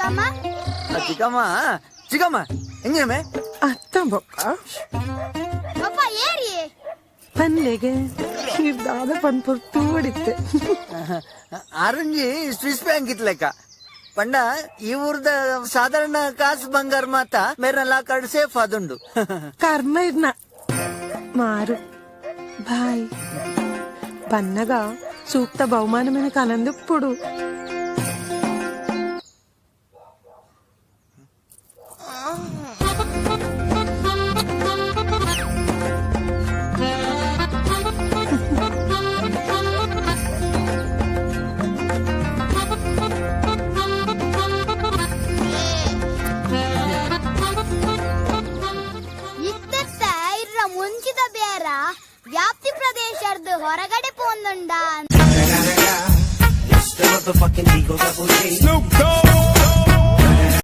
ಚಿಕ್ಕಮ್ಮ. ಚಿಕ್ಕಮ್ಮ, ಚಿಕ್ಕಮ್ಮ, ಎಂಜಿನಮೆ? ಅತ್ತ ಬೊಕ್ಕ. ಪಪ್ಪ ಏರಿ. ಪನ್ಲೆಗೆ ದಾದ ಪನ್ಪುರ್ ತೂಡಿತ್ತೆ. ಆರಂಜಿ ಸ್ವಿಸ್ ಬ್ಯಾಂಕ್ ಇತ್ಲೆಕ್ಕ ಪಂಡ ಈ ಊರ್ದ ಸಾಧಾರಣ ಕಾಸು ಬಂಗಾರ ಮಾತ ಮೇರೆ ಲಾಕರ್ಡ್ ಸೇಫ್ ಅದುಂಡು. ಕರ್ಮ ಇರ್ನ ಮಾರು ಬಾಯ್ ಬನ್ನಗ ಸೂಕ್ತ ಬಹುಮಾನ మనకు అనందుప్పుడు. ಇತ್ತತ್ತ ಇರ್ರ ಮುಂಚಿದ ಬೇರ ವ್ಯಾಪ್ತಿ ಪ್ರದೇಶರ್ದು ಹೊರಗಡೆ ಪೋಂದುಂಡ. Snoop Dogg.